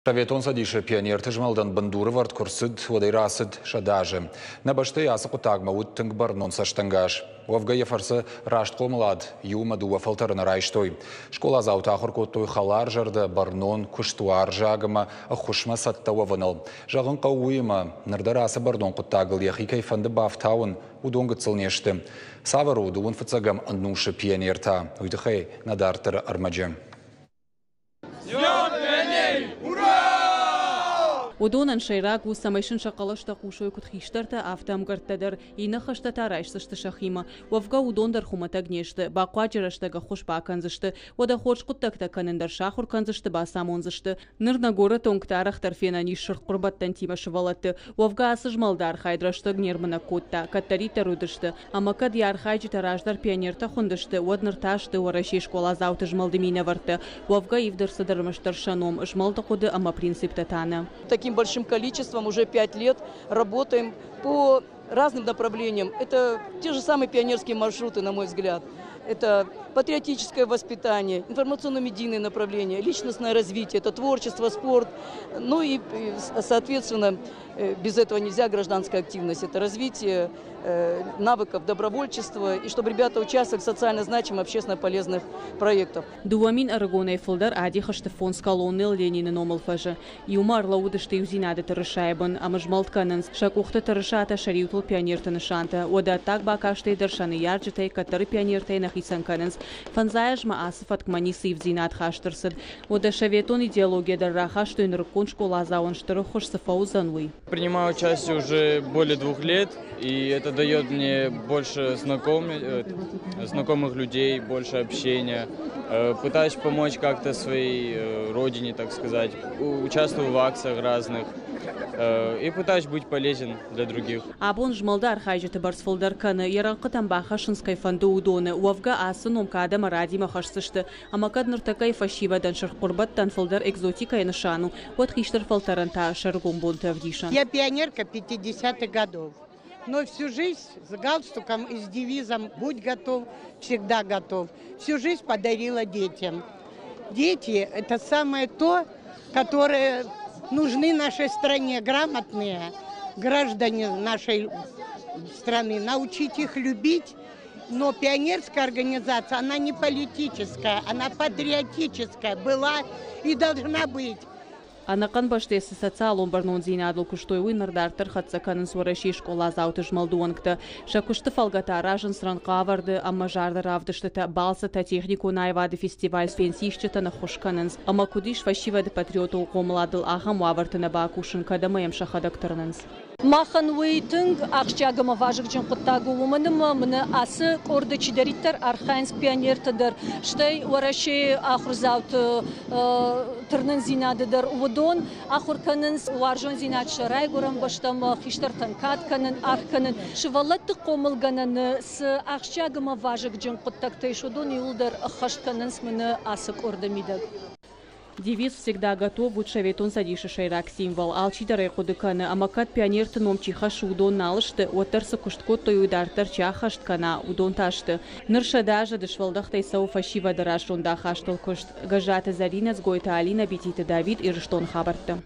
Советон Цӕдисы пионерты змӕлдӕн бындурӕвӕрд куы рцыд, уӕдӕй рацыд 100 азы. Нӕ бӕстӕйы ацы хъуыддагмӕ уыд тынг бӕрнон цӕстӕнгас. Уӕвгӕ йӕ фӕрцы раст хъомылад иумӕ дыууӕ фӕлтӕры нӕ райстой. Скъоладзаутӕ ахуыр кодтой хӕларзӕрдӕ, бӕрнон, куыстуарзаг ӕмӕ ӕххуысмӕ цӕттӕ уӕвыныл. Зӕгъын хъӕуы уыимӕ, ныр дӕр ацы бӕрнон хъуыддагыл йӕхи кӕй фӕнды бафтауын, уыдон гыццыл не сты. Цавӕр у дыууын фыццӕгӕм ӕнусы пионертӕ, уый тыххӕй нӕ дарддӕры ӕрмӕджы. Уыдонӕн сӕйраг у, цӕмӕй сын сӕ хъӕлӕстӕ хъусой куыд хистӕртӕ, афтӕ ӕмгӕрттӕ дӕр, иннӕ хӕстӕ та райсдзысты сӕхимӕ. Уӕвгӕ уыдон дӕр хуымӕтӕг не сты, бахъуаджы рӕстӕг ӕххуыс бакӕндзысты, уӕдӕ хорз хъуыддӕгтӕ кӕнын дӕр сахуыр кӕндзысты, бацамондзысты. Ныр нӕ горӕты уынгты арӕхдӕр фенӕн ис сырх хъуырбӕттӕнтимӕ сывӕллӕтты. Уӕвгӕ ацы змӕлды архайд рӕстӕг не рмынӕг кодта, кӕддӕриддӕр уыдысты. Ӕмӕ кӕд йӕ архайджытӕ раздӕр пионертӕ хуындысты, уӕд ныр та сты Уӕрӕсейы скъоладзауты змӕлды минӕвӕрттӕ. Уӕвгӕ ивд ӕрцыд ӕрмӕстдӕр сӕ ном, змӕлды хъуыды ӕмӕ принциптӕ та нӕ. Таким большим количеством уже 5 лет работаем по разным направлениям. Это те же самые пионерские маршруты, на мой взгляд. Это патриотическое воспитание, информационно-медийное направление, личностное развитие, это творчество, спорт. Ну и, соответственно, без этого нельзя, гражданская активность. Это развитие навыков добровольчества и чтобы ребята участвовали в социально значимых, общественно полезных проектах. 2000 ӕрыгонӕй фылдӕр адих сты фондз колоннӕйыл Ленины номыл фӕзы. Иумӕ ӕрлӕууыдысты иудзинады тырысайы бын ӕмӕ змӕлд кӕнынц. Сӕ къухты тырысатӕ, сӕ риутыл пионерты нысантӕ. Уӕдӕ ӕддаг бакастӕй дӕр сӕ ныййарджытӕй, кӕддӕры пионертӕй нӕ хицӕн кӕнынц. Фӕндзай азмӕ ацы фӕткмӕ ницы ивддзинад хаст ӕрцыд. Уӕдӕ советон идеологийӕ дӕр рахастой нырыккон скъоладзауӕн стыр ӕххуыс цы фӕуыдзӕн, уый. Принимаю участие уже более 2 лет, и это дает мне больше знакомых людей, больше общения. Пытаюсь помочь как-то своей родине, так сказать. Участвую в акциях разных и пытаюсь быть полезен для других. Абон змӕлды архайджыты бӕрц фылдӕр кӕны, йӕ рӕнхъытӕм бахӕссынц кӕй фӕнды, уыдоны. Уӕвгӕ ацы ном кад ӕмӕ радимӕ хӕсдзысты. Ӕмӕ кӕд ныртӕккӕйы фӕсивӕдӕн сырх хъуырбӕттӕн фылдӕр экзотикӕйы нысан у, уӕд хистӕр фӕлтӕрӕн та сӕ ргом бонты ӕвдисӕн. Я пионерка 50-х годов, но всю жизнь с галстуком и с девизом «Будь готов, всегда готов». Всю жизнь подарила детям. Дети – это самое то, которое нужны нашей стране, грамотные граждане нашей страны. Научить их любить. Но пионерская организация, она не политическая, она патриотическая была и должна быть. Ӕнӕхъӕн бӕстӕ цы социалон бӕрнондзинадыл куыстой, уый ныр дарддӕр хӕццӕ кӕнынц Уӕрӕсейы скъоладзауты змӕлды уӕнгтӕ. Сӕ куысты фӕлгӕты аразынц рӕнхъӕвӕрды ӕмӕ зарды равдыстытӕ, балцытӕ, техникон аивады фестиваль, пенсиисджытӕн ӕххуыс кӕнынц. Ӕмӕ куыд ис фӕсивӕды патриотон хъомыладыл ахӕм уавӕрты нӕ бакусын, кӕд ӕмӕ йӕм сӕхӕдӕг тырнынц. Махӕн уый тынг ахсджиаг ӕмӕ вазыгджын хъуыддаг у, уымӕн ӕмӕ мӕнӕ ацы къорды чидӕриддӕр архайынц, пионертӕ дӕр, стӕй Уӕрӕсейы ахуырдзауты тырнындзинады дӕр, уыдон ахуыр кӕнынц уарзондзинад сӕ райгуырӕн бӕстӕмӕ, хистӕртӕн кад кӕнын, аргъ кӕнын. Сывӕллӕтты хъомылгӕнӕны цы ахсджиаг ӕмӕ вазыгджын хъуыддӕгтӕ ис, уыдон иууылдӕр ӕххӕст кӕнынц мӕнӕ ацы къорды мидӕг. Девиз «Всегда готов» уыд Советон Цӕдисы сӕйраг символ. Алчидӕр ӕй хъуыды кӕны, ӕмӕ кӕд пионерты ном чи хӕссы, уыдон нал сты, уӕддӕр цы куыст кодтой, уый дарддӕр чи ӕххӕст кӕна, уыдон та сты. Ныр 100 азы дысвӕлдӕхтӕй цӕуы фӕсивӕды раст зондахастыл куыст. Гӕззаты Зӕринӕ, Дзгойты Алинӕ, Бититы Давид, Ирыстоны хабӕрттӕ.